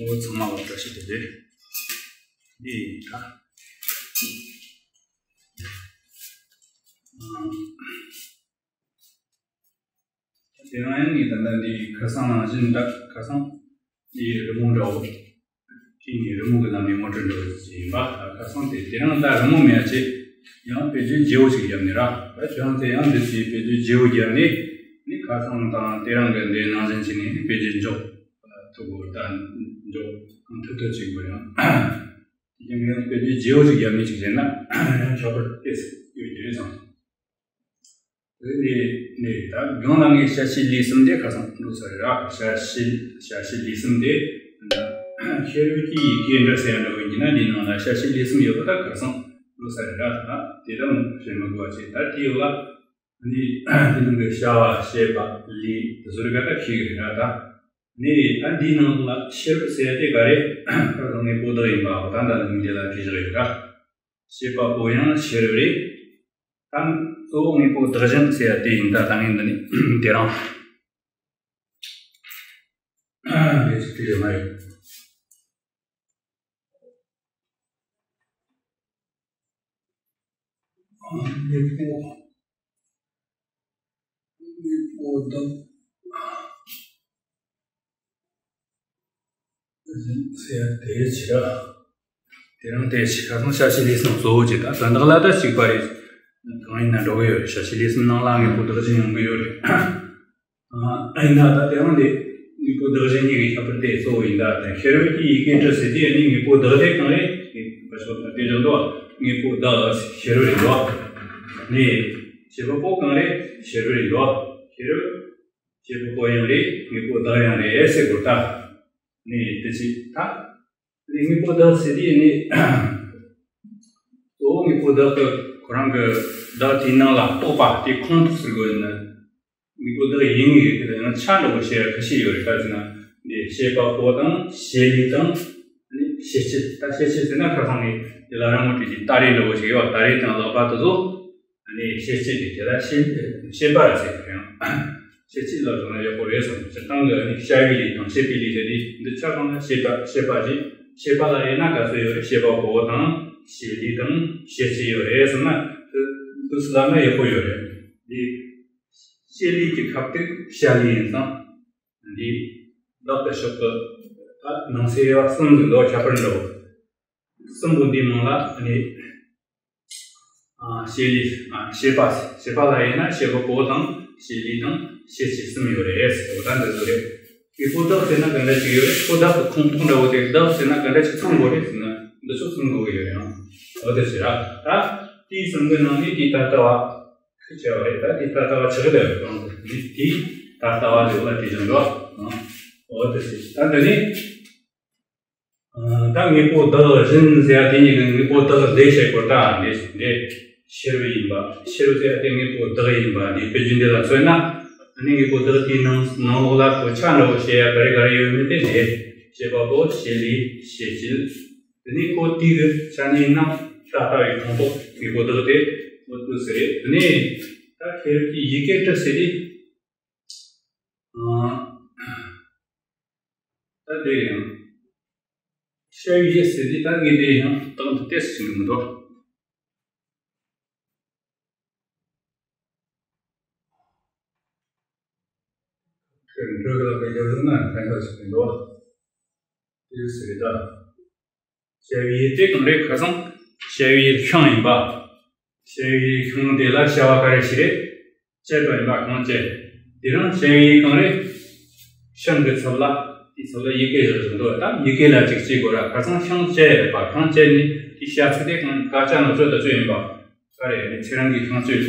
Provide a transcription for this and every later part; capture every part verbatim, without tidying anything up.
ཨོ་ཚང་མ་ལ་བཀྲ་ཤིས་བདེ་ལེགས། འདི་ད། དེ་རིང་ཡང་ངས་ད་ལྟ་འདི་ཁ་སང་ནང་བཞིན་ད་ཁ་སང་འདི་རི་མོ་འདྲ་བོ། དེ་ནི་རི་མོ་གི་ནང་ནས་ངོ་སྤྲོད་འདྲ་བོ་ཞིག་ཡིན་པ། ད་ཁ་སང་དེ་དེ་རིང་ད་རི་མོ་མེད་ཅེས་ཡང་དཔེ་བརྗོད་བརྗེ་བོ་ཞིག་བརྒྱབ་ནས་ར། ད་ཁྱོད་རང་ཚོས་ཡང་འདི་ཚོའི་དཔེ་བརྗོད་བརྗེ་བོ་བརྒྱབ་ནས་ནི་ཁ་སང་དང་དེ་རིང་གི་འདི་ནང་བཞིན་བྱས་ནས་དཔེ་བརྗོད་འཇོག་ཐུབ་དགོས། ད་འཇོག་གང་ཐུབ་ཐུབ་བྱེད་དགོས་ཡང་། དེ་ཡང་དཔེ་བརྗོད་བརྗེ་བོ་ཞིག་བརྒྱབ་ནས་ཅིག་བྱས་ན་ཡང་ཁྱད་པར་ཏོག་ཙམ་ཡོད་ཀྱི་རེད་བསམ། དེ་ནས་ནས་ད་སྒང་ལ་ངས་བྱ་བྱེད་ལས་གསུམ་དེ་ཁ་སང་འགྲོ་ཚར་རེད་ར། བྱ་བྱེད་བྱ་བྱེད་ལས་གསུམ་དེ་ཤེས་རབ་ཀྱི་ཡི་གེ་འདྲ་ཟེར་ཡ་འདྲ་བོ་ཡིན་ན་འདིའི་ནང་ལ་བྱ་བྱེད་ལས་གསུམ་ཡོད་པ་ད་ཁ་སང་འགྲོ་ཚར་རེད་ར། ད་དེ་ད་མུ་བཤད་མི་དགོས་པ་བྱས། ད་དེའི་འོག་ལ་ནི་དེ་ནང་གི་བྱ་བ་བྱེད་པ་ལས་དེ་ཚོ་རིགས་ད་ཤེས་ཀྱི་རེད་ར། ད་ནི་ད་འདིའི་ནང་ལ་ཤེས་རབ་ཟེར་ཡ་དེ་ག་རེད། ཁ་སང་ངས་པོ་བདག་ཡིན་པ་འོ་ད་ད་ནི་འདི་ལ་བྲིས་བཞག་ཡོད་ར། བྱེད་པ་པོ་ཡང་ཤེས་རབ་རེད། ད་གཙོ་བོ་དངོས་པོ་བདག་གཞན་ཟེར་ཡ་དེ་ཡིན། ད་ད་ངས་འདི་ནས་དེ་རང་ལས་ཅིག་བྲིས་ཡོད་མ་རེད། དངོས་པོ་དངོས་པོ་བདག་ཟེར་ཡ་དེ་ཕྱིར། དེ་རིང་དེ་ཕྱིར་ཁ་སང་བྱ་བྱེད་ལས་གསུམ་གཙོ་བོ་བྱེད། ད་དོན་དག་ལ་ད་གཅིག་པ་རེད། གང་ཡིན་ན་འགྲོ་གི་ཡོད་རེད། བྱ་བྱེད་ལས་གསུམ་ནང་ལ་དངོས་པོ་བདག་གཞན་ཡོང་གི་ཡོད་རེད། ཨ་ཡིན་ན་ད་དེ་རིང་དེ་དངོས་པོ་བདག་གཞན་གཉིས་ཀྱི་ཁྱད་པར་དེ་གཙོ་བོ་ཡིན། ད་དེ་ཤེས་རབ་ཀྱི་ཡི་གེ་འབྲི་ཟེར་དུས་ནི་དངོས་པོ་བདག་དེ་གང་རེད། ངས་བ་ཤོག་ད་དེ་བཞག་འདུག་དངོས་པོ་བདག་ཤེས་རབ་རེད་འདུག་ནི་བྱེད་པ་པོ་གང་རེད། ཤེས་རབ་རེད་འདུག་ཤེས་རབ། བྱེད་པ་པོ་ཡང་རེད། དངོས་པོ་བདག་ཡང་རེད་ཟེར་དགོས་ད། ནི་དེ་ཅི་ད། ནི་དངོས་པོ་བདག་ཟེར་དུས་ནི། གཙོ་བོ་དངོས་པོ་བདག་གི་ཁོ་རང་གི་བདག་དེའི་ནང་ལ་གཏོགས་པ་དེ་ཁོངས་གཏོགས་ཟེར་དགོས་ཡིན་ན། དངོས་པོ་བདག་ཡིན་ངེས་ཡོད་དེ་ལ་ཡང་ཆ་འདྲ་བོ་བཤད་ཡ་ཁ་ཤས་ཡོད་རེད། ག་ཟེར་ན། འདི་བྱེད་པ་པོ་དང་བྱེད་ལས་དང་། ནི་བྱེད་སྤྱི། ད་བྱེད་སྤྱི་ཟེར་ན་ཁ་སང་ནི་འདི་ལ་རང་ངོ་སྤྲད་དེ་སྟ་རེ་འདྲ་བོ་ཞིག་ཡོད། སྟ་རེ་དང་ལག་པ་དེ་ཚོ། ཨ་ནི་བྱེད་སྤྱི་དེ་དེ་ལ་བྱེད་བྱེད་པ་ཟེར་གི་རེད། བྱེད་སྤྱི་ལ་བཟུང་ན་ཡག་པོ་རེད་བསམ། སྤྱིར་བཏང་གི་ཨ་ནི་བྱ་བའི་ལས་དང་བྱེད་པའི་ལས་ཟེར་དེ་འདི་ཆ་ཚང་ན་བྱེད་པ་བྱེད་པ་ཅིག་བྱེད་པ་ལ་དབྱེ་ན་ག་ཚོད་ཡོད་རེད། བྱེད་པ་པོ་དང་བྱེད་ལས་དང་བྱེད་སྤྱི་ཡོད་རེད་བསམ་ན་དེ་འདུག་སེ་ལབ་ན་ཡག་པོ་ཡོད་རེད། འདི་བྱེད་ལས་ཀྱི་ཁ་ཐུག་བྱ་ལས་ཡིན་ཙང་། འདི་བདག་གི་ཕྱོགས་ཀྱི་ད་ནང་གསེས་ཡ་གསུམ་ཟིན་འདུག་ཁྱད་པར་འདྲ་བོ། གསུམ་པོ་འདིའི་མིང་ལ་ཨ་ནི། ཨ་བྱེད་ལས། ཨ་བྱེད་པ། བྱེད་པ་ལ་དབྱེ་ན་བྱེད་པ་པོ་དང་བྱེད་ལས་དང་བྱེད་སྤྱི་གསུམ་ཡོད་རེད་ཟེར་བ་ད་འདི་ཚོ་རེད། དངོས་པོ་བདག་ཟེར་ན་ག་འདྲ་ཞིག་ཡོད་རེད། པོ་བདག་གི་ཁོངས་གཏོགས་འདྲ་བོ་དེ་བདག་ཟེར་ན་ག་འདྲ་ཞིག་ཚང་དགོས་རེད་ཟེར་ན་འདི་ཚོ་ཚང་དགོས་ཀྱི་ཡོད་རེད། ཨང་འོ་དེ་ཟེར་ར། ད་དེའི་གསུམ་གི་ནང་ནས་དེའི་ད་ལྟ་བ་ཁུ་ཆེ་བ་རེད། ད་དེའི་ད་ལྟ་བ་ཆགས་བསྡད་ཡོད་རེད། ཨང་དེ་དེའི་ད་ལྟ་བ་ལས་ལ་དེ་བཞིན་འགྲོ། ཨང་འོ་དེ་ཟེར། ད་འདི་ནི། ད་དངོས་པོ་བདག་གཞན་ཟེར་ཡ་དེ་གཉིས་ཀྱི་དངོས་པོ་བདག་འདི་བཤད་དགོས། ད་འདི་འདི་ཤེས་རབ་ཡིན་པ། ཤེས་རབ་ཟེར་ཡ་དེ་དངོས་པོ་བདག་ཡིན་པ་འདི་དཔེ་རྒྱུན་འདི་ལ་མཚོན་ན། ཨ་ནི་དངོས་པོ་བདག་དེའི་ནང་ནང་ལོགས་ལ་གོ་ཆ་འདྲ་བོ་བཤད་ཡ་ག་རེ་ག་རེ་ཡོད་མེད་དེ་འདི་བྱེད་པ་པོ་བྱེད་ལས་བྱེད་སྤྱི། དེ་ནས་གོ་དེའི་གི་ཆ་ནས་ནང་ད་ལྟ་བའི་ཁོངས་གཏོགས་དངོས་པོ་བདག་དེ་གོ་དུ་ཟེར་རེད། དེ་ནས་ད་ཤེས་རབ་ཀྱི་ཡི་གེ་འབྲི་ཟེར་དེ། ཨ། ད་དེ་ཡང་། བྱ་བའི་ཡུལ་ཟེར་དེ་ད་ངས་དེ་ཡང་དང་དུ་ཏོག་ཙམ་ཞིག་མི་འདུག་ཁྱོད་འགྲོ་གི་ལ་བའི་རྒྱབ་ལུགས་ན་ཕན་ཐོགས་ཞིག་མི་འདུག་དེ་ཟེར་ད། བྱ་བའི་ཡུལ་དེ་གང་རེད། ཁ་སང་བྱ་བའི་ཡུལ་ཤིང་ཡིན་པ། བྱ་བའི་ཡུལ་ཤིང་དེ་ལ་བྱ་བ་ག་རེ་ཞིག་རེད། བྱེད་པ་ཡིན་པ་གང་བྱེད། དེ་རིང་བྱ་བའི་ཡུལ་གང་རེད། ཤིང་གི་ཚབ་ལ་དེའི་ཚབ་ལ་ཡི་གེ་བཞག་བཞག་འདུག་ད་ཡི་གེ་ལ་ཅིག་བྱེད་དགོས་ར། ཁ་སང་ཤིང་བྱེད་རེད་པ། གང་བྱེད་ནི་དེའི་བྱ་ཚིག་དེ་གང་ཀ་ཅ་ན་བཅོ་ད་བཅོ་ཡིན་པ། ག་རེ་ནི་ཚེ་རིང་གི་ཤིང་བཅོས་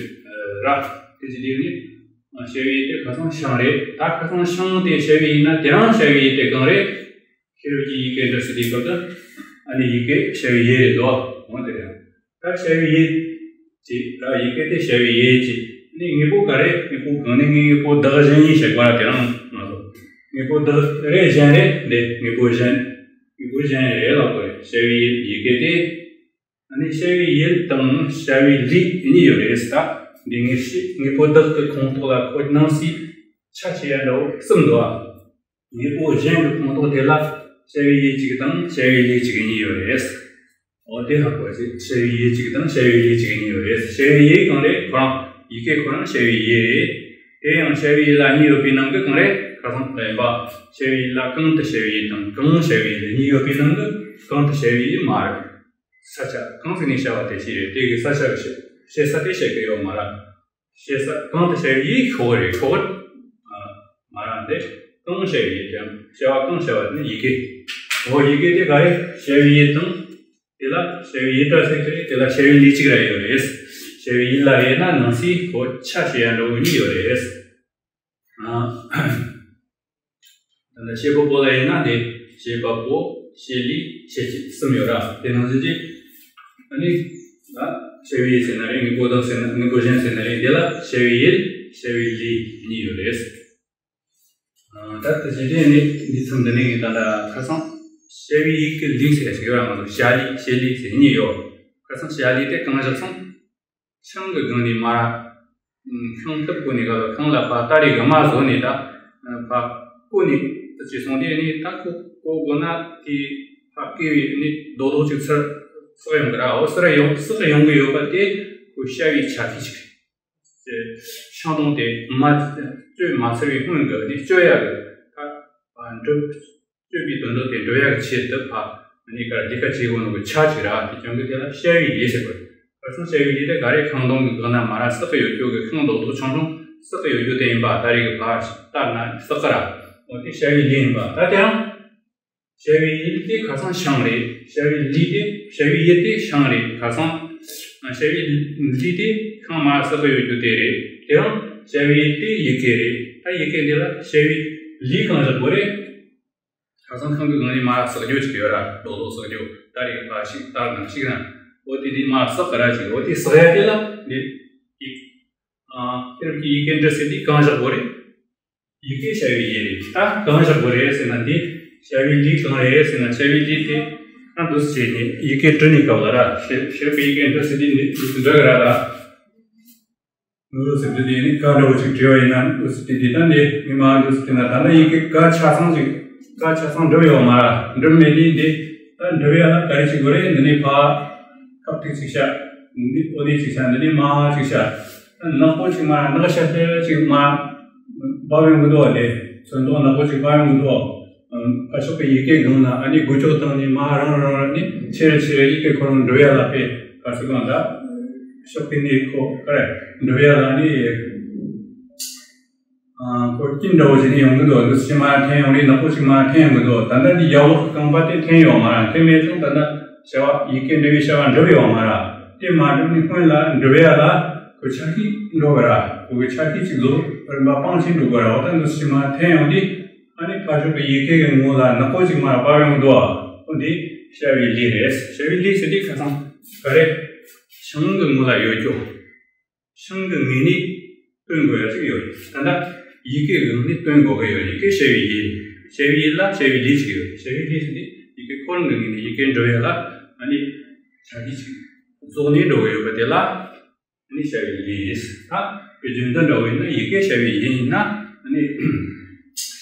ར། དེ་ཅི་དེ་ནི་བྱ་བའི་ཡུལ་དེ་ཁ་སང་ཤིང་རེད། ད་ཁ་སང་ཤིང་དེ་བྱ་བའི་ཡུལ་ན་དེ་རིང་བྱ་བའི་ཡུལ་དེ་གང་རེད། ཤེས་རབ་ཀྱི་ཡི་གེ་འདྲ་ཟེར་དུས་སྐབས་དུ། ཨ་ནི་ཡི་གེ་བྱ་བའི་ཡུལ་རེད་དོ། འོ་དེ་རེད། ད་བྱ་བའི་ཡུལ། ཅེས་ད་ཡི་གེ་དེ་བྱ་བའི་ཡུལ་ཅེས། ནི་དངོས་པོ་ག་རེ། དངོས་པོ་གང་ནི་ངའི་དངོས་པོ་བདག་གཞན་གཉིས་བཤད་པ་དེ་རང་མ་གཏོགས། དངོས་པོ་བདག་རེ་གཞན་རེ་འདི་དངོས་པོ་གཞན། དངོས་པོ་གཞན་རེ་ལབ་དགོས་རེད། བྱ་བའི་ཡུལ་ཡི་གེ་དེ། ཨ་ནི་བྱ་བའི་ཡུལ་དང་བྱ་བའི་ལས་གཉིས་ཡོད་རེད་ཟེར། ད་འདི་ངས་ཤེས། དངོས་པོ་བདག་གི་ཁོངས་གཏོགས་ལ་ཁོ་ནང་སའི་ཆ་ཤས་ཡ་འདྲ་བོ་གསུམ་འདུག་ཨ། དངོས་པོ་གཞན་གྱི་ཁོངས་གཏོགས་དེ་ལ་ བྱ་བའི་ཡུལ་གཅིག་དང་བྱ་བའི་ལས་གཅིག་གཉིས་ཡོད་རེད། འོ་དེ་ཧ་གོ་ཅིག་བྱ་བའི་ཡུལ་གཅིག་དང་བྱ་བའི་ལས་གཅིག་གཉིས་ཡོད་རེད། བྱ་བའི་ཡུལ་གང་རེད། ཁོ་རང་ཡི་གེ་ཁོ་རང་བྱ་བའི་ཡུལ་རེད། དེ་ཡང་བྱ་བའི་ཡུལ་ལ་གཉིས་ཡོད་པའི་ནང་གི་གང་རེད། ཁ་སང་ལ་ཡིན་པ། བྱ་བའི་ཡུལ་ལ་གང་དུ་བྱ་བའི་ཡུལ་དང་གང་བྱ་བའི་ཡུལ་གཉིས་ཡོད་པའི་ནང་གི་གང་དུ་བྱ་བའི་ཡུལ་མ་རེད། ས་ཆ་གང་ཟིག་ནས་བྱ་བ་དེ་བྱས་རེད། དེ་གི་ས་ཆ་གི་བྱེད་བྱེད་ས་དེ་བཤད་གི་ཡོད་མ་རེད། བྱེད་ས་གང་དུ་བྱ་བའི་ཡུལ་ཤོག་རེད། ཤོག་མ་རེད་དེ། གང་བྱ་བའི་ཡུལ་ཀྱང་བྱ་བ་གང་བྱ་བ་དེ་ནི་ཡི་གེ། འོ་ཡི་གེ་དེ་ག་རེད། བྱ་བའི་ཡུལ་དང་། དེ་ལ་བྱ་བའི་ཡུལ་འདྲ་ཟེར་གི་རེད། དེ་ལ་བྱ་བའི་ལས་གཅིག་ར་ཡོད་རེད། བྱ་བའི་ཡུལ་ལ་དབྱེ་ན་ནང་གསེས་ཁོ་ཆ་བྱེད་ཡ་འདྲ་བོ་གཉིས་ཡོད་རེད། ཨ། ད་ལྟ་བྱེད་པ་པོ་ལ་དབྱེ་ན་དེ་བྱེད་པ་པོ་བྱེད་ལས་བྱེད་ཀྱི་གསུམ་ཡོད་ར། དེ་ནང་བཞིན་གྱི་ཨ་ནི་ལ་བྱ་བའི་ཡུལ་ཟེར་ན་རེད། དངོས་པོ་དག་ཟེར་ན་དངོས་པོ་གཞན་ཟེར་ན་རེད། དེ་ལ་བྱ་བའི་ཡུལ་བྱ་བའི་ལས་གཉིས་ཡོད་རེད། ཨ། ད་ལྟ་བྱེད་དེ་ནི་འདི་མཚམས་འདི་ནས་ངས་ད་ལྟ་ཁ་སང་བྱ་བའི་ཡུལ་གྱི་ལས་ཟེར་ཞིག་ཡོད་ར། ང་ཚོ་བྱ་ལས་བྱེད་ལས་ཟེར་གཉིས་ཡོད། ཁ་སང་བྱ་ལས་དེ་གང་བཞག་སོང་། ཆང་གི་སྒང་ནས་མར་ར། ཤིང་གཏུབ་གོ་ནས་ག་ལ་ཁང་ལ་ཕ་སྟ་རེ་གི་མ་བཟོ་ནས་ད་ཕ་བརྐོས་ནས་ད་ཅི་སོང་དེ་ནས་ད་ཁོ་བརྐོ་དགོས་ན་དེ་ཕ་བརྐོས་པའི་ནས་རྡོག་རྡོག་ཅིག་ཚུར་བསགས་ཡོང་གི་ར། འོ་ཚུར་ཡོང་བསགས་ཡོང་གི་ཡོད་པ་དེ་ཁོ་བྱ་བའི་ཆ་ཤས་ཅིག་རེད། ཤིང་སྡོང་དེ་མ་གཅོད་མ་ཚར་བའི་སྔོན་གྱི་ནས་གཅོད་ཡག་གི་ད་འགྲུབ། གཅོད་པའི་དོན་དག་དེ་འགྲུབ་ཡག་གི་ཆེད་དུ་ཕ་ནི་གར་འདི་ག་བྱེད་དགོས་ནོ་གི་ཆ་ཅིག་ར། དེ་ཀྱང་གི་དེ་ལ་བྱ་བའི་ལས་ཟེར་དགོས། ཁ་སང་བྱ་བའི་ལས་དེ་ག་རེ་ཁང་སྡོང་གི་སྒང་ན་མ་ར་བསགས་ཀྱི་ཡོད་རྒྱུ་གི་ཁང་རྡོག་རྡོག་ཆུང་ཆུང་བསགས་ཀྱི་ཡོད་རྒྱུ་དེ་ཡིན་པ་ད་རེས་གི་ཕ་ལྟར་ན་བསགས་ཀྱི་ར། འོ་དེ་བྱ་བའི་ལས་ཡིན་པ། ད་དེའང་བྱ་བའི་ཡུལ་དེ་ཁ་སང་ཤིང་རེད། བྱ་བའི་ལས་དེ་བྱ་བའི་ཡུལ་དེ་ཤིང་རེད། ཁ་སང་བྱ་བའི་ལས་དེ་ཁང་མ་བསགས་ཀྱི་ཡོད་རྒྱུ་དེ་རེད། དེའང་བྱ་བའི་ཡུལ་དེ་ཡི་གེ་རེད། ད་ཡི་གེ་འདི་ལ་བྱ་བའི་ལས་གང་བཞག་དགོས་རེད། ཁ་སང་ཁང་གི་སྒང་ནས་མ་བསགས་རྒྱུ་ཅིག་ཡོད་ར། རྡོག་རྡོག་བསགས་རྒྱུ་ད་རེས་ཕ་ཞིག་ལྟར་ན་ཞིག་ར། འོ་དེ་ནས་མ་བསགས་ག་ར་ཅིག་འོ་དེ་བསགས་ཡ་དེ་ལ་འདི་ཡིག་ཨ། ཁྱེད་རང་གི་ཡི་གེ་འབྲི་ས་དེ་གང་བཞག་དགོས་རེད། ཡི་གེ་བྱ་བའི་ཡུལ་རེད། ད་གང་བཞག་དགོས་རེད་ཟེར་ན་འདི་བྱ་བའི་ལས་གང་རེད་ཟེར་ན་བྱ་བའི་ལས་དེ་ཨ་འདུག་སེ་བྱས་ནས་ཡི་གེ་འབྲི་ནས་སྐབས་ལ་ར། ཁྱེད་ཁྱེད་རང་གི་ཡི་གེ་འབྲི་ས་དེ་འདི་འདུག་སེ་འབྲི་གི་ར་ད། ནོར་ཟེར་དུས་དེ་ནི་ཀ་འདྲ་བོ་ཅིག་བྲིས་པ་ཡིན་ན་འདུག་སེ་བྲིས་དེ་ད་འདི་མི་མང་འདུག་སེ་བྲིས་ན་ད་ལྟ་ཡི་གེ་ཀ་ཆ་ཚང་ཅིག་ཀ་ཆ་ཚང་འགྲུབ་ཡོད་མ་རེད། འགྲུབ་མེད་དུས་འདི་ད་འགྲུབ་ཡ་ལ་ག་རེ་བྱེད་དགོས་རེད། འདི་ནི་ཕ་ཁབ་ཏིག་ཅིག་བྱ། འདི་ཨོ་དེ་ཅིག་བྱ། འདི་ནི་མ་ཅིག་བྱ། ད་ནག་པོ་ཅིག་མ་ནག་ཤ་ཤ་ཅིག་མ་འབབ་ཡོང་གི་འདུག་བ། དེ་ཚོན་མདོག་ནག་པོ་ཅིག་འབབ་ཡོང་གི་འདུག་བ། ཨ་ཕྱོགས་པའི་ཡི་གེ་སྒང་ན་ཨ་ནི་འགུལ་སྐྱོད་བཏང་ནས་མ་རང་རང་རང་ནི་ཆེ་རེ་ཆེ་རེ་ཡི་གེ་ཁོ་རང་འགྲོ་ཡ་ལ་དཔེ་ག་ཚོད་གང་ད་ཕྱོགས་པའི་ནི་ཁོ་ག་རེ་འགྲོ་ཡ་ལ་ནི་ཨ་ཁོ་སྐྱིད་འདྲ་བོ་ཞིག་ནི་ཡོང་གི་འདུག་འདུག་སེ་མ་འཐེན་ཡོང་རེད། ནག་པོ་ཞིག་མ་འཐེན་ཡོང་གི་འདུག་ད་ལྟ་འདི་ཡག་ལོག་རྐང་པ་དེ་འཐེན་ཡོང་མ་ར། འཐེན་མེད་ཙང་ད་ལྟ་བྱ་བ་ཡི་གེ་འབྲི་བའི་བྱ་བ་འགྲུབ་ཡོང་མ་ར། དེ་མ་འགྲུབ་ནི་སྔོན་ལ་འགྲུབ་ཡ་ལ་ཁོ་ཆ་ཤས་འགྲོ་གི་ར། ཁོ་གི་ཆ་ཤས་ཅིག་ལོ་རིམ་པ་སྤང་ཕྱིན་འགྲོ་གི་ར། འོ་ད་འདུག་སེ་མ་འཐེན་ཡོང་དུས། ཨ་ནི་ཕ་ཕྱོགས་ཀྱི་ཡི་གེ་གི་ངོ་ལ་ནག་པོ་ཅིག་མར་བབས་ཡོང་འདུག་ཨ། འོ་འདི་བྱ་བའི་ལས་རེད། བྱ་བའི་ལས་ཟེར་དུས་ཁ་སང་ག་རེ། ཤིང་གི་ངོ་ལ་ཡོད་རྒྱུ། ཤིང་གི་ངོས་ནས་སྟོན་དགོས་ཡ་ཅིག་ཡོད་རེད། ད་ལྟ་ཡི་གེ་གི་ངོས་ནས་སྟོན་དགོས་ཀྱི་ཡོད་རེད། ཡི་གེ་བྱ་བའི་ཡུལ། བྱ་བའི་ཡུལ་ལ་བྱ་བའི་ལས་ཅིག་ཡོད་རེད། བྱ་བའི་ལས་ཟེར་དུས་ཡི་གེ་ཁོ་རང་གི་ངོས་ནས་ཡི་གེ་འགྲོ་ཡ་ལ་ཨ་ནི་ཆ་ཤས་ཅིག་རྫོགས་ནས་འགྲོ་གི་ཡོད་པ་དེ་ལ། ནི་བྱ་བའི་ལས་ཡིན། ད་དཔེ་རྒྱུན་དུ་འདྲ་བོ་ཡིན་ན་ཡི་གེ་བྱ་བའི་ཡུལ་ཡིན་ན་ནི་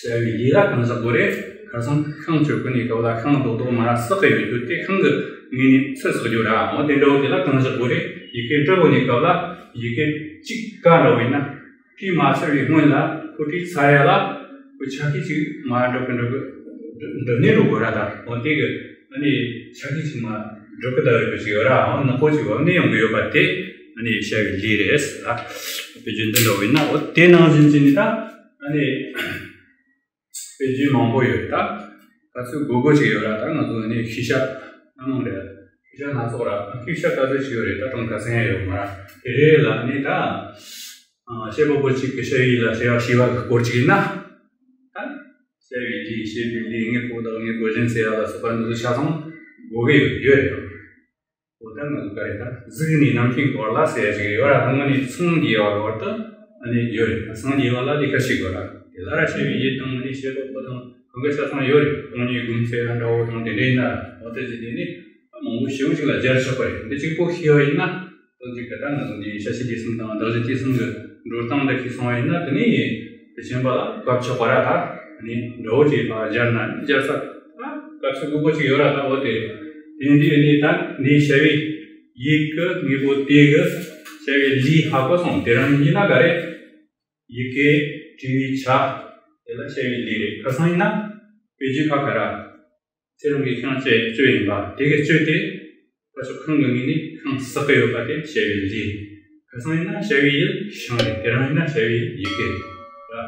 བྱ་བའི་ལས་ལ་གང་བཞག་དགོས་རེད། ཁ་སང་ཤིང་གཅོད་གི་ནས་སྐབས་ལ་ཤིང་རྡོག་རྡོག་མ་ར་བསགས་ཀྱི་ཡོད་རྒྱུ་དེ་ཤིང་གི་ངོས་ནས་ཚུར་བསགས་རྒྱུ་ར། འོ་དེ་འདྲ་བོ་དེ་ལ་གང་བཞག་དགོས་རེད། ཡི་གེ་འབྲི་དགོས་ནས་སྐབས་ལ་ཡི་གེ་གཅིག་ཀ་འདྲ་བོ་ཡིན་ན་བྲིས་མ་ཚར་བའི་སྔོན་ལ་ཁོ་བྲིས་ཚར་ཡ་ལ་ཁོ་ཆ་ཤས་ཅིག་མ་འགྲུབ་གི་འགྲུབ་གི་འགྲུབ་ནས་འགྲོ་དགོས་ར། ད་འོ་དེ་གི་ཨ་ནི་ཆ་ཤས་ཅིག་མ་འགྲུབ་གི་ད་ཡོད་ཅིག་ཡོད་ར། འོ་ནག་པོ་ཅིག་འོ་ནས་ཡོང་གི་ཡོད་པ་དེ་ཨ་ནི་བྱ་བའི་ལས་རེད་ཟེར། ད་དཔེ་རྒྱུན་དུ་འདྲ་བོ་ཡིན་ན་འོ་དེ་ནང་བཞིན་ཅིག་ནི་ད་ཨ་ནི་དཔེ་རྒྱུན་མང་པོ་ཡོད། ད་ག་ཚོད་དགོས་དགོས་ཅིག་ཡོད་ར། ད་ང་ཚོ་ཨ་ནི་ཤེས་བྱ་སྣ་མང་རེད། ཤེས་བྱ་སྣ་ཚོགས་ར། ཤེས་བྱ་ག་ཚོད་ཅིག་ཡོད་རེད། ད་གྲངས་ཀ་ཟིན་ཡ་ཡོད་མ་ར། དེ་རེད་ལ་ནི་ད། ཨ། བྱེད་པ་པོ་གཅིག་གི་བྱ་བའི་ལ་བྱ་བ་བྱས་པ་གི་སྐོར་གཅིག་ཡིན་ན། ད། བྱ་བའི་ལས་བྱེད་པའི་ལས་དངོས་པོ་དག་དངོས་པོ་གཞན་ཟེར་ཡ་ལ་སོགས་པ་འདི་ཚོ་ཆ་ཚང་དགོས་ཀྱི་ཡོད་ཡོད་རེད། འོ་ད་ང་ཚོ་ག་རེ་ད་གཟུགས་ནས་རྣམ་མཁྱེན་གྱི་བར་ལ་ཟེར་ཡ་ཅིག་ཡོད་ར། ད་དངོས་གནས་སངས་རྒྱས་པ་གི་བར་དུ་ཨ་ནི་ཡོད་རེད། ད་སངས་རྒྱས་པ་ལ་ལས་ཀ་ཞིག་དགོས་ར། དེ་ལ་ར་བྱ་བའི་ཡུལ་དང་དངོས་གནས་བྱེད་པ་པོ་དང་གང་ག་ཆ་ཚང་ཡོད་རེད། སྟོང་ཉིད་སྒོམ་ཚུལ་ཡང་འདྲ་བོ་དང་དེ་འདྲ་ཡིན་ན་ར། འོ་ད་ཅི་དེ་ནི་ད་མང་པོ་ཞེ་པོ་ཅིག་ལ་སྦྱར་ཆོག་པ་རེད། འདི་གཅིག་པོ་ཤེས་པ་ཡིན་ན། དོན་གཅིག་གི་ད་ང་ཚོ་འདི་ཤེས་བྱ་སྤྱི་དེ་གསུམ་དང་བདག་གཞན་དེ་གསུམ་གྱི་འགྲོ་སྟངས་འདི་ཤེས་སོང་བ་ཡིན་ན། དེ་ནི་དེ་ཕྱིན་པ་ལ་སྐབས་ཆགས་པ་ར། ད་ནི་འདྲ་བོ་ཅིག་ཕར་སྦྱར་ན་སྦྱར་ས་ད་སྐབས་ ཚོད་དགོས་པོ་ཅིག་ཡོད་ར། ད་འོ་དེ་རེད། དེ་འདི་ནི་ད་འདི་བྱ་བའི་ཡི་གེ་དངོས་པོ་དེ་གི་བྱ་བའི་ལས་ཧ་གོ་སོང་། དེ་རང་ཡིན་ན་ག་རེ། ཡི་གེ་བྲི་བའི་བྱ་དེ་ལ་བྱ་བའི་ལས་རེད། ཁ་སང་ཡིན་ན་དཔེ་བརྗོད་ཁ་ཁ་ར། ཚེ་རིང་གི་ཤིང་བཅད་བཅོས་ཡིན་པ་དེ་གི་བཅོས་དེ་ཁ་ཕྱོགས་ཁང་གི་ངོས་ནས་ཤིང་བསགས་ཀྱི་ཡོད་པ་དེ་བྱ་བའི་ལས། ཁ་སང་ཡིན་ན་བྱ་བའི་ཡུལ་ཤིང་རེད། དེ་རིང་ཡིན་ན་བྱ་བའི་ཡི་གེ་རེད།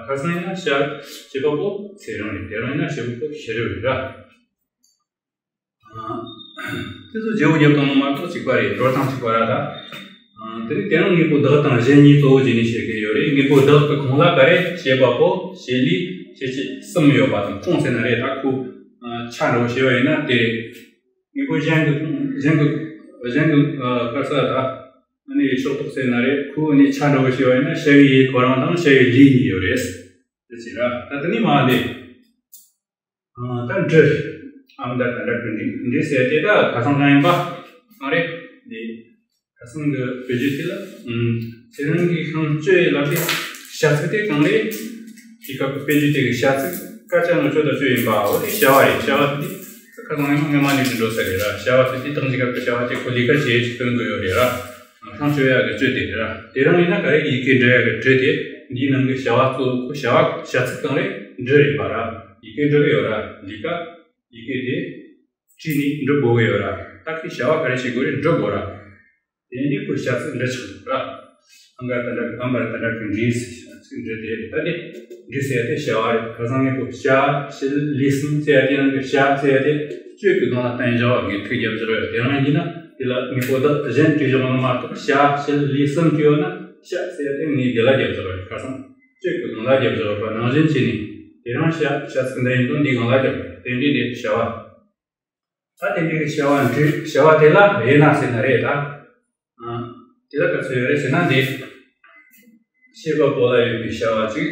ཁ་སང་ཡིན་ན་བྱ་བྱེད་པ་པོ་ཚེ་རིང་རེད། དེ་རིང་ཡིན་ན་བྱེད་པ་པོ་ཤེས་རབ་རེད་ར། དེ་ཚོ་བརྗེ་པོ་རྒྱབ་བཏང་ན་མ་གཏོགས་གཅིག་པ་རེད། འགྲོ་སྟངས་གཅིག་པ་ར། ད་དེ་ནི་དེ་རིང་དངོས་པོ་བདག་དང་གཞན་གཉིས་གཙོ་བོ་བྱས་ནས་བཤད་ཀྱི་ཡོད་རེད། དངོས་པོ་བདག་གི་གོང་ལ་ག་རེ་བྱེད་པ་པོ་བྱེད་ལས་བྱེད་བྱེད་གསུམ་ཡོད་པ་དང་། གོང་ཟེར་ན་རེད། ད་ཁོ་ཆ་འདྲ་བོ་བྱས་པ་ཡིན་ན་དེ་རེད། དངོས་པོ་གཞན་གྱི་གཞན་གྱི་གཞན་གྱི་ཨ་དཀར་ས་ད་ཨ་ནི་ཕྱོགས་གཏོགས་ཟེར་ན་རེད། ཁོ་ནི་ཆ་འདྲ་བོ་བྱས་པ་ཡིན་ན་བྱ་བའི་ཡུལ་ཁོ་རང་དང་བྱ་བའི་ལས་གཉིས་ཡོད་རེད། དེ་བྱས་ར། ད་དེ་ནི་མ་འདི། ཨ་ད་འབྲུ། ཨ་མ་ད་ད་འདྲ་གི་འབྲུ་འབྲུ་ཟེར་དེ་ད་ཁ་སང་གང་ཡིན་པ་གང་རེད། འདི་ཁ་སང་གི་བེད་སྤྱོད་དེ་ལ་ཨུམ་ཚེ་རིང་གི་ཤིང་བཅད་ལ་དེ་བྱ་ཚིག་དེ་གང་རེད། དེ་སྐབས་ཀྱི་བེད་སྤྱོད་དེ་གི་བྱ་ཚིག་སྐད་ཆ་ནང་བཅོས་དང་བཅོས་ཡིན་པ། འོ་དེ་བྱ་བ་རེད། བྱ་བ་དེ་ཁ་སང་ཡང་སྔོན་མ་ནས་འདྲི་འགྲོ་ས་རེད་ར། བྱ་བ་དེ་དེ་དང་གཅིག་སྐབས་ཀྱི་བྱ་བ་དེ་ཁོ་ལས་ཀ་བྱེད་ཅིག་སྟོན་དགོས་ཡོད་རེད་ར། ཤིང་བཅད་ཡག་གི་བཅོས་དེ་རེད་ར། དེ་རང་ཡིན་ན་ག་རེ། ཡི་གེ་འབྲི་ཡག་གི་འབྲི་དེ་འདིའི་ནང་གི་བྱ་བ་གཙོ་བོ་ཁོ་བྱ་བ་བྱ་ཚིག་གང་རེད། འབྲུ་རེད་པ་ར། ཡི་གེ་འབྲི་གི་ཡོད་ར། འདི་ཀ་ཡི་གེ་དེ་བྲིས་ནས་འབྲི་དགོས་གི་ཡོད་ར། ད་ཁོས་བྱ་བ་ག་རེ་བྱེད་དགོས་རེད། འབྲི་དགོས་ར། དེ་ནས་ཁོས་བྱ་ཚིག་འབྲི་ཆོག་ར། ཨང་ག་ད་འདྲ་གི་ཨམ་བར་ད་འདྲ་གི་འབྲིས་བྱ་ཚིག་འབྲི་དེ་རེད། ད་དེ་འབྲིས་ཟེར་ཡ་དེ་བྱ་བ་རེད། ཁ་སང་ངས་ཁོ་བྱ་བྱེད་ལས་གསུམ་ཟེར་ཡ་དེ་ནང་གི་བྱ་ཟེར་ཡ་དེ་བཅོས་ཀྱི་སྒང་ལ་བསྟན་བཞག་པ་ངས་ཐུགས་རྒྱབ་བཞག་ཡོད། དེ་རང་ཡིན་ན་དེ་ལ་དངོས་པོ་བདག་གཞན་བྲིས་བཞག་ན་མ་གཏོགས་བྱ་བྱེད་ལས་གསུམ་བྲིས་ཡོད་ན་བྱ་ཟེར་ཡ་དེ་ངས་དེ་ལ་རྒྱབ་བཞག་ཡོད། ཁ་སང་བཅོས་ཀྱི་སྒང་ལ་རྒྱབ་བཞག་ཡོད་པ་ནང་བཞིན་བྱས་ནས་དེ་རང་བྱ་བྱ་ཚིག་འདི་ཡིན་དང་འདི་སྒང་ལ་རྒྱབ་དགོས། དེ་འདྲའི་དེ་བྱ་བ། ད་དེ་འདྲའི་བྱ་བ་འབྲི་བྱ་བ་དེ་ལ་དབྱེ་ན་ཟེར་ན་རེད་ད། ཨ་དེ་ལ་ག་ཚོད་ཡོད་རེད་ཟེར་ན་འདི། བྱེད་པ་པོ་ལ་ཡོད་པའི་བྱ་བ་གཅིག་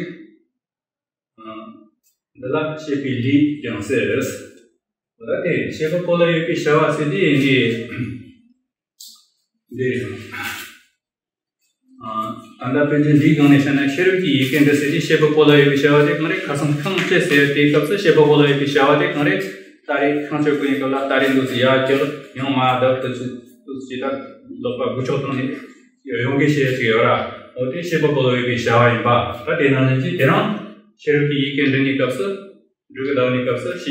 ཨ་འདི་ལ་བྱེད་པའི་ལས་ཀྱང་ཟེར། ད་དེ་བྱེད་པ་པོ་ལ་ཡོད་པའི་བྱ་བ་ཟེར་དེ་འདི་འདི་རེད། ཨ་ད་ལྟ་དཔེ་ཆ་འདིའི་སྒང་ནས་བཤད་ན་ཤེས་རབ་ཀྱི་ཡི་གེ་འབྲི་ཟེར་དེ་བྱེད་པ་པོ་ལ་ཡོད་པའི་བྱ་བ་དེ་གང་རེད། ཁ་སང་ཤིང་བཅད་ཟེར་དེའི་སྐབས་སུ་བྱེད་པ་པོ་ལ་ཡོད་པའི་བྱ་བ་དེ་གང་རེད། སྟ་རེ་ཤིང་བཅད་དགོས་ཡིན་སྐབས་ལ་སྟ་རེ་འདུག་ཟེར་ཡར་བཀྱག་ཡང་མར་བརྡབ་ཏུ་ཅི་ཏུ་ཅི་ད་ལོག་པ་འགུལ་ཕྱོགས་བཏང་ནས་ཡོང་གི་བྱེད་ཅིག་ཡོད་ར། འོ་དེ་བྱེད་པ་པོ་ལ་ཡོད་པའི་བྱ་བ་ཡིན་པ། ད་དེ་ནང་བཞིན་གྱི་དེ་རང་ཤེས་རབ་ཀྱི་ཡི་གེ་འབྲི་ནས་སྐབས་སུ་འབྲི་གི་ལབ་ནས་སྐབས་སུ་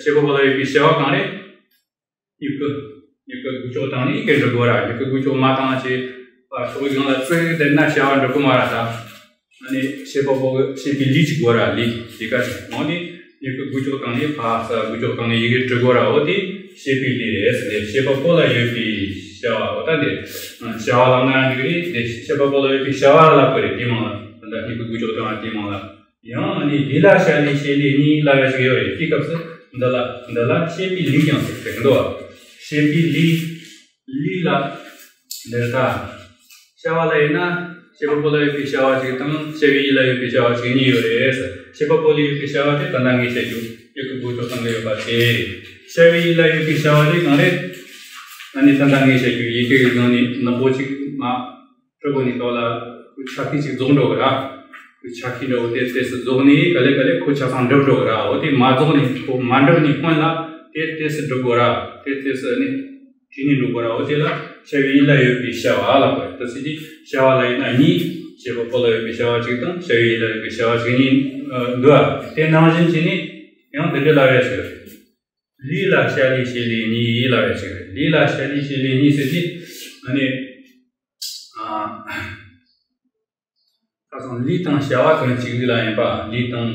བྱེད་བྱེད་པ་པོ་ལ་ཡོད་པའི་བྱ་བ་གང་རེད། མྱུ་གུ། མྱུ་གུ་འགུལ་ཕྱོགས་བཏང་ནས་ཡི་གེ་འབྲི་དགོས་ར། མྱུ་གུ་འགུལ་ཕྱོགས་མ་བཏང་བྱས་པ་ཕྱོགས་གཞན་ལ་བཙུགས་བསྡད་ན་བྱ་བ་འབྲི་དགོས་མ་ར་ད། ཨ་ནི་བྱེད་པ་པོ་གི་བྱེད་པའི་ལས་ཅིག་དགོས་ར། ལས་དེ་ག་ཅིག་འོང་ནས་མྱུ་གུ་འགུལ་ཕྱོགས་བཏང་ནས་ཕར་ས་འགུལ་ཕྱོགས་བཏང་ནས་ཡི་གེ་འབྲི་དགོས་ར། འོ་དེ་བྱེད་པའི་ལས་རེད་ཟེར་ནས་བྱེད་པ་པོ་ལ་ཡོད་པའི་བྱ་བ། འོ་ད་འདི་བྱ་བ་ལབ་ན་འགྲིག་རེད། དེ་བྱེད་པ་པོ་ལ་ཡོད་པའི་བྱ་བ་ལ་ལབ་དགོས་རེད། དེའི་མིང་ལ་ད་ལྟ་མྱུ་གུ་འགུལ་ཕྱོགས་བཏང་བ་དེའི་མིང་ལ། ཡང་ཨ་ནི་ལས་ལ་བྱ་ལས་བྱེད་ལས་གཉིས་ལབ་ཡ་ཞིག་ཡོད་རེད། དེའི་སྐབས་སུ་འདི་ལ་འདི་ལ་བྱེད་པའི་ལས་ཀྱང་ཟེར་གྱི་འདུག་བྱེད་པའི་ལས། ལས་ལ་འདིར་ད། བྱ་བ་ལ་ཡིན་ན་བྱེད་པ་པོ་ལ་ཡོད་པའི་བྱ་བ་ཅིག་དང་བྱ་བའི་ཡུལ་ལ་ཡོད་པའི་བྱ་བ་ཅིག་གཉིས་ཡོད་རེད་ཟེར། བྱེད་པ་པོ་ལ་ཡོད་པའི་བྱ་བ་དེ་ད་ལྟ་ངས་བཤད་རྒྱུ་མྱུ་གུ་འགུལ་ཕྱོགས་བཏང་གི་ཡོད་པ་དེ་རེད། བྱ་བའི་ཡུལ་ལ་ཡོད་པའི་བྱ་བ་དེ་གང་རེད། ཨ་ནི་ད་ལྟ་ངས་བཤད་རྒྱུ་ཡི་གེ་གི་སྒང་ནས་ནག་པོ་ཅིག་མ། སྤྲོད་དགོས་ནི་སྐབས་ལ་ཁོའི་ཆ་ཤས་ཅིག་རྫོགས་འགྲོ་གི་ར། ཁོའི་ཆ་ཤས་འདྲ་བོ་དེ་ཏོག་ཙམ་རྫོགས་ནས་ག་ལེ་ག་ལེ་ཁོ་ཆ་ཚང་འགྲུབ་འགྲོ་གི་ར། འོ་དེ་མ་རྫོགས་ནས་ཁོ་མ་འགྲུབ་ནས་སྔོན་ལ་དེ་ཏོག་ཙམ་འགྲུབ་དགོས་ར། དེ་ཏོག་ཙམ་ནི་བྲིས་ནས་འགྲུབ་དགོས་ར། འོ་དེ་ལ་བྱ་བའི་ཡུལ་ལ་ཡོད་པའི་བྱ་བ་ལབ་དགོས། ད་ཚིག་དེ་བྱ་བ་ལ་ཡིན་ན་གཉིས། བྱེད་པ་པོ་ལ་ཡོད་པའི་བྱ་བ་གཅིག་དང་བྱ་བའི་ཡུལ་ལ་ཡོད་པའི་བྱ་བ་གཅིག་གཉིས་འདུག་ཨ། དེ་ནང་བཞིན་བྱས་ནས་ཡང་འདི་འདྲ་ལབ་ཡ་ཞིག་རེད། ལས་ལ་བྱ་ལས་བྱེད་ལས་གཉིས་ལབ་ཡ་ཞིག་རེད། ལས་ལ་བྱ་ལས་བྱེད་ལས་གཉིས་ཟེར་དུས་ཨ་ནི། ཨ། ཁ་སང་ལས་དང་བྱ་བ་གང་གཅིག་ལ་ཡིན་པ། ལས་དང་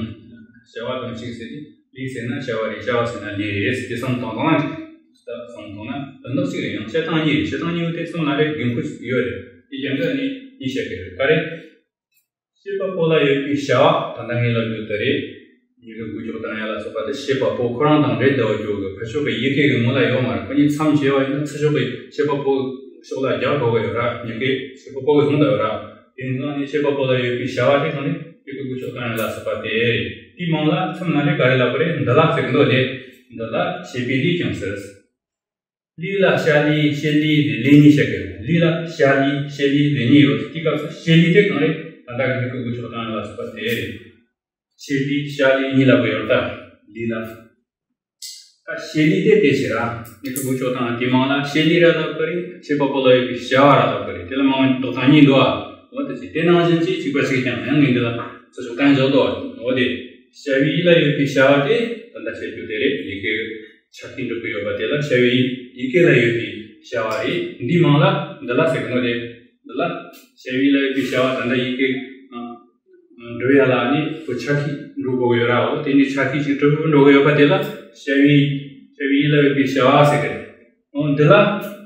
བྱ་བ་གང་གཅིག་ཟེར་དུས་ལས་ཟེར་ན་བྱ་བ་རེད། བྱ་བ་ཟེར་ན་ལས་རེད་ཟེར་དུས་བསམ་བཏང་བཏང་ན་འགྲིག་ད་བསམ་བཏང་ན་དོན་དག་གཅིག་རེད། ཡང་བྱེད་སྟངས་གཉིས་རེད། བྱེད་སྟངས་གཉིས་པོ་དེ་གསུམ་ལ་རེད་དགོས་མཁོ་ཡོད་རེད། དེ་ཡང་འདྲ་ནི་གཉིས་བཤད་ཀྱི་རེད། ག་རེ། བྱེད་པ་པོ་ལ་ཡོད་པའི་བྱ་བ་ད་ལྟ་ངས་ལབ་རྒྱུ་དེ་རེད། མྱུ་གུ་འགུལ་ཕྱོགས་བཏང་ཡ་ལ་སོགས་པ་དེ་བྱེད་པ་པོ་ཁོ་རང་དང་འབྲེལ་བསྡད་པ་ཅིག་གི་ཕར་ཕྱོགས་ཀྱི་ཡི་གེ་གི་ངོ་ལ་ཡོད་མ་རེད། ཁོ་གཉིས་མཚམས་བྱས་པ་ཡིན་ན་ཚུར་ཕྱོགས་ཀྱི་བྱེད་པ་པོ་ཕྱོགས་ལ་རྒྱག་དགོས་ཀྱི་ཡོད་ར། མྱུ་གུ་བྱེད་པ་པོ་གིས་བཟུང་བསྡད་ཡོད་ར། དེ་ནང་ནས་བྱེད་པ་པོ་ལ་ཡོད་པའི་བྱ་བ་དེ་གང་རེད། མྱུ་གུ་འགུལ་ཕྱོགས་བཏང་ཡ་ལ་སོགས་པ་དེ་རེད། དེའི་མིང་ལ་མཚམས་ནང་ནས་ག་རེ་ལབ་པ་རེད། འདི་ལ་ཟེར་གི་འདུག་ལས། འདི་ལ་བྱེད་པའི་ལས་ཀྱང་ཟེར། ལས་ལ་བྱ་ལས་བྱེད་ལས་དེ་ལས་གཉིས་བཤད་ཀྱི་རེད། ལས་ལ་བྱ་ལས་བྱེད་ལས་དེ་གཉིས་ཡོད། དེའི་སྐབས་སུ་བྱེད་ལས་དེ་གང་རེད། ད་ལྟ་གི་མྱུ་གུ་འགུལ་ཕྱོགས་བཏང་ཡ་ལ་སོགས་པ་དེ་རེད། བྱེད་ལས་བྱ་ལས་གཉིས་ལབ་ཀྱི་ཡོད་ད། ལས་ལ། ད་ བྱེད་ལས་དེ་དེ་བྱེད་ར། མྱུ་གུ་འགུལ་སྐྱོད་དང་དེ་མང་ལ་བྱེད་ལས་ར་ལབ་ཀྱི་རེད། བྱེད་པ་པོ་ལ་ཡོད་པའི་བྱ་བ་ར་ལབ་ཀྱི་རེད། དེ་ལ་མང་བའི་འདོགས་སྟངས་གཉིས་འདུག་ཨ། འོ་དེ་བྱེད། དེ་ནང་བཞིན་གྱི་གཅིག་པ་གཅིག་རྐྱང་ཡང་ངས་འདི་ལ་ཚུར་ཞུགས་བཏང་འཇོག་འདུག་འོ་དེ་བྱ་བའི་ཡུལ་ལ་ཡོད་པའི་བྱ་བ་དེ་ད་ལྟ་བཤད་རྒྱུ་དེ་རེད། ཡི་གེ་ཆ་ཤས་འགྲོ་གི་ཡོད་པ་དེ་ལ་བྱ་བའི་ཡི་གེ་ལ་ཡོད་པའི་བྱ་བ་རེད། འདི་མང་ལ་འདི་ལ་ཟེར་གི་ནོ་དེ། འདི་ལ་བྱ་བའི་ལ་ཡོད་པའི་བྱ་བ་ད་ལྟ་ཡི་གེ་འགྲོ་ཡ་ལ་ནི་ཁོ་ཆ་ཤས་འགྲོ་དགོས་ཡོད་ར། འོ་དེ་ནི་ཆ་ཤས་ཅིག་གྲུབ་འགྲོ་གི་ཡོད་པ་དེ་ལ་བྱ་བའི་བྱ་བའི་ལ་ཡོད་པའི་བྱ་བ་ཟེར་གི་རེད། འོ་འདི་ལ་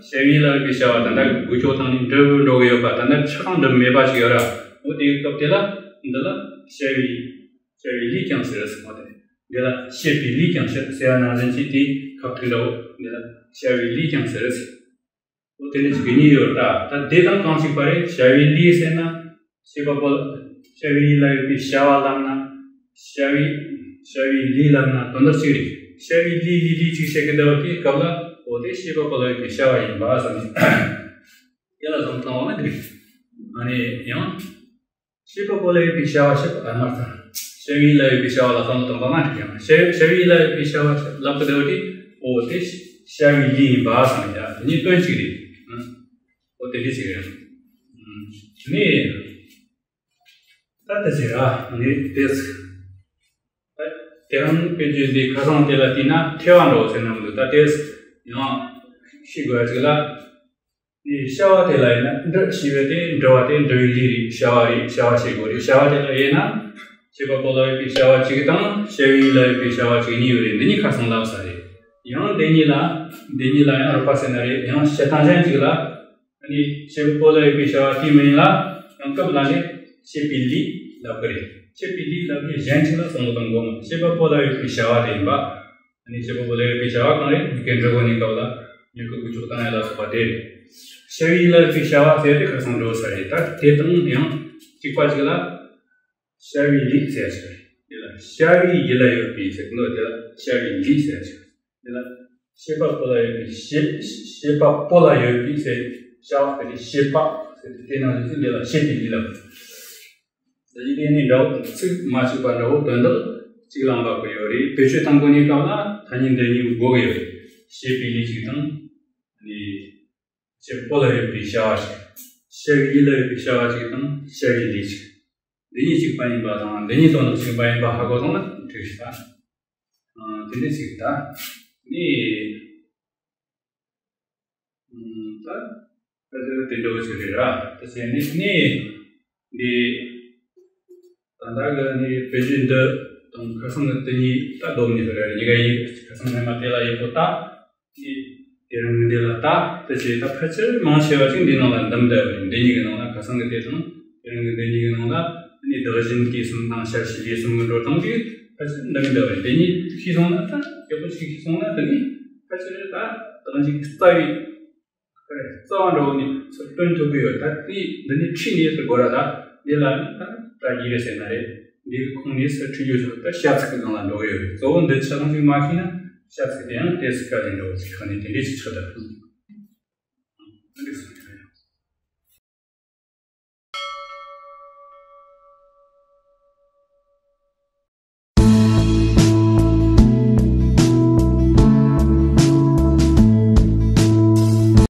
བྱ་བའི་ལ་ཡོད་པའི་བྱ་བ་ད་ལྟ་འགུལ་སྐྱོད་བཏང་ནས་འགྲུབ་འགྲོ་གི་ཡོད་པ་ད་ལྟ་ཆགས་སྡང་འགྲུབ་མེད་པ་ཅིག་ཡོད་ར། འོ་དེའི་སྐབས་དེ་ལ་འདི་ལ་བྱ་བའི་བྱ་བའི་ལས་ཀྱང་ཟེར་ཟེར་བ་དེ། འདི་ལ་བྱེད་པའི་ལས་ཀྱང་ཟེར་ཟེར་བ་ནང་བཞིན་གྱི་དེའི་ཁ་ཐུག་འདྲ་བོ་འདི་ལ་བྱ་བའི་ལས་ཀྱང་ཟེར་ཟེར། འོ་དེ་ནི་གཅིག་གཉིས་ཡོད་ད། ད་དེ་དང་གང་གཅིག་པ་རེད། བྱ་བའི་ལས་ཟེར་ན་བྱེད་པ་པོ་ལ་བྱ་བའི་ལ་ཡོད་པའི་བྱ་བ་ལབ་ན། བྱ་བའི་བྱ་བའི་ལས་ལབ་ན་དོན་དག་གཅིག་རེད། བྱ་བའི་ལས་ལས་ལས་ཅིག་བཤད་ཀྱི་འདུག་པ་དེའི་སྐབས་ལ་འོ་དེ་བྱེད་པ་པོ་ལ་ཡོད་པའི་བྱ་བ་ཡིན་པ་བསམ་ནས་དེ་ལ་བསམ་བློ་བཏང་བ་ན་འགྲིག་ཨ་ནི་ཡང་། བྱེད་པ་པོ་ལ་ཡོད་པའི་བྱ་བ་ཞིག་ཨ་མ་ཚང་། བྱ་བའི་ལ་ཡོད་པའི་བྱ་བ་ལ་བསམ་བློ་གཏོང་བ་མ་འགྲིག་ཡང་བྱ་བྱ་བའི་ལ་ཡོད་པའི་བྱ་བ་ཞིག་ལབ་ཀྱི་འདུག་དེ། འོ་དེ་བྱ་བའི་ལས་ཡིན་པ་བསམ་ཡ་དེ་གཉིས་དོན་གཅིག་རེད། འོ་དེ་འདྲ་ཅིག་རེད། ནི། ད་དེ་ཟེར་ར་ནི་དེ་ཟེར། ད་དེ་རང་དཔེ་བརྗོད་འདི་ཁ་སང་དེ་ལ་བལྟས་ན་ཐལ་བ་འདྲ་བོ་ཟེར་ན་མི་འདུག་ད་དེ་ཡང་ཤེས་དགོས་ཡ་ཅིག་ལ། ནི་བྱ་བ་དེ་ལ་ཡིན་ན་འདི་ཞེས་པ་དེ་འབྲི་བ་དེ་འབྲི་བའི་ལས་རེད། བྱ་བ་རེད། བྱ་བ་བྱེད་དགོས་རེད། བྱ་བ་དེ་ལ་དབྱེ་ན། བྱེད་པ་པོ་ལ་ཡོད་པའི་བྱ་བ་གཅིག་དང་བྱ་བའི་ལ་ཡོད་པའི་བྱ་བ་གཅིག་གཉིས་ཡོད་རེད། འདི་གཉིས་ཁ་སང་ལབ་ས་རེད། ཡང་འདི་གཉིས་ལ་འདི་གཉིས་ལ་ཡང་རོགས་པ་ཟེར་ན་རེད། ཡང་བཤད་སྟངས་གཞན་གཅིག་ལ། ཨ་ནི་བྱེད་པ་པོ་ལ་ཡོད་པའི་བྱ་བ་དེ་མིན་ལ་ཡང་སྐབས་ལ་ནི་བྱེད་པའི་ལས་ལབ་གི་རེད། བྱེད་པའི་ལས་ལབ་དུས་གཞན་གཅིག་ལ་བསམ་བློ་གཏོང་དགོས་མ། བྱེད་པ་པོ་ལ་ཡོད་པའི་བྱ་བ་དེ་ཡིན་པ། ཨ་ནི་བྱེད་པ་པོ་ལ་ཡོད་པའི་བྱ་བ་གང་རེད། མྱུ་གུ་འགྲོ་དགོས་ནི་སྐབས་ལ་མྱུ་གུ་འགུལ་སྐྱོད་བཏང་ཡ་ལ་སོགས་པ་དེ་རེད། བྱ་བའི་ལ་ཡོད་པའི་བྱ་བ་ཟེར་དེ་ཁ་སང་འགྲོ་ས་རེད། ད་དེ་དང་ཡང་གཅིག་པ་གཅིག་ལ་བྱ་བའི་ལས་ཟེར་ཡ་ཞིག་རེད། དེ་ལ་བྱ་བའི་ཡུལ་ལ་ཡོད་པའི་ཟེར་གི་འདུག་དེ་ལ་བྱ་བའི་ལས་ཟེར་ཡ་ཞིག་རེད། དེ་ལ་བྱེད་པ་པོ་ལ་ཡོད་པའི་བྱེད་བྱེད་པ་པོ་ལ་ཡོད་པའི་ཟེར་བྱ་བ་དེ་ནི་བྱེད་པ་ཟེར་དེ་དེ་ནང་བཞིན་དུ་འདི་ལ་བྱེད་པའི་ལས་ལ། ད་ཡིག་དེ་ནི་འདྲ་བོ་ཚིག་མ་གཅིག་པ་འདྲ་བོ་དོན་དག་གཅིག་ལ་འབབ་ཀྱི་ཡོད་རེད། བེད་སྤྱོད་གཏང་དགོས་ནི་སྐབས་ལ་ཐ་སྙད་འདི་གཉིས་དགོས་ཀྱི་ཡོད་རེད། བྱེད་པའི་ལས་གཅིག་དང་། ནི། བྱེད་པོ་ལ་ཡོད་པའི་བྱ་བ་ཞིག་བྱ་བའི་ལ་ཡོད་པའི་བྱ་བ་ཅིག་དང་བྱ་བའི་ལས་ཅིག་འདི་གཉིས་གཅིག་པ་ཡིན་པ་དང་འདི་གཉིས་དོན་དག་གཅིག་པ་ཡིན་པ་ཧ་གོ་སོང་ན་འགྲིག་ཤག་ཨ། དེ་འདྲ་ཞིག་ད། ནི། ཨ། ད། ད་དེ་འདྲ་བོ་ཞིག་རེད་ར། དེ་བྱས་ནས་ནི། འདི། ད་ལྟ་གི་ནི་བེད་སྤྱོད་འདི་དང་ཁ་སང་གི་དེ་གཉིས་ད་སྡོམ་ནས་རེད། གཉིས་ཀ་ཡིན། ཁ་སང་སྔོན་མ་དེ་ལ་ཡག་པོ་ལྟ། དེ་རང་གི་འདི་ལ་ལྟ། དེ་བྱས་ད་ཕལ་ཆེར་མང་ཆེ་བ་ཅིག་འདི་ནང་ལ་འདུམ་བསྡད་པ་རེད། འདི་གཉིས་ཀྱི་ནང་ལ་ཁ་སང་གི་དེ་དང་དེ་རང་གི་འདི་གཉིས་ཀྱི་ནང་ལ་ནི་བདག་གཞན་གྱི་གསུམ་དང་བྱ་བྱེད་ལས་གསུམ་གྱི་འགྲོ་སྟངས་དེ་ཕལ་ཆེར་འདུམ་བསྡད་པ་རེད། འདི་གཉིས་ཤེས་སོང་ན་ད་ཡག་པོ་ཅིག་ཤེས་སོང་ན་དེ་ནི་ཕལ་ཆེར་ད་བདག་གཞན་གྱི་རྩ་བའི། རྩ་བ་འདྲ་བོ་ནས་ཚུར་སྟོན་ཐུབ་ཀྱི་ཡོད། ད་དེ་འདི་ནས་ཁྲིད་ནས་ཚུར་དགོས་ར། ད་འདི་ལ་ནི་ད་ད་ཡིག་རེད་ཟེར་ན་རེད། འདི་གི་ཁུངས་ནས་ཚུར་ཁྲིད་རྒྱུ་ཞིག་ད་བྱ་ཚིག་གི་སྒང་ལ་འགྲོ་གི་ཡོད་རེད། གཙོ་བོ་འདི་ཆ་ཚང་ཞིག་མ་ཤེས་ན་བྱ་ཚིག་དེ་ཡང་ཏོག་ཙམ་དཀའ་ལས་འགྲོ་བ་ཞིག་ཁ་ནས་དེ་འདྲས་ཞིག་ཆགས་ད།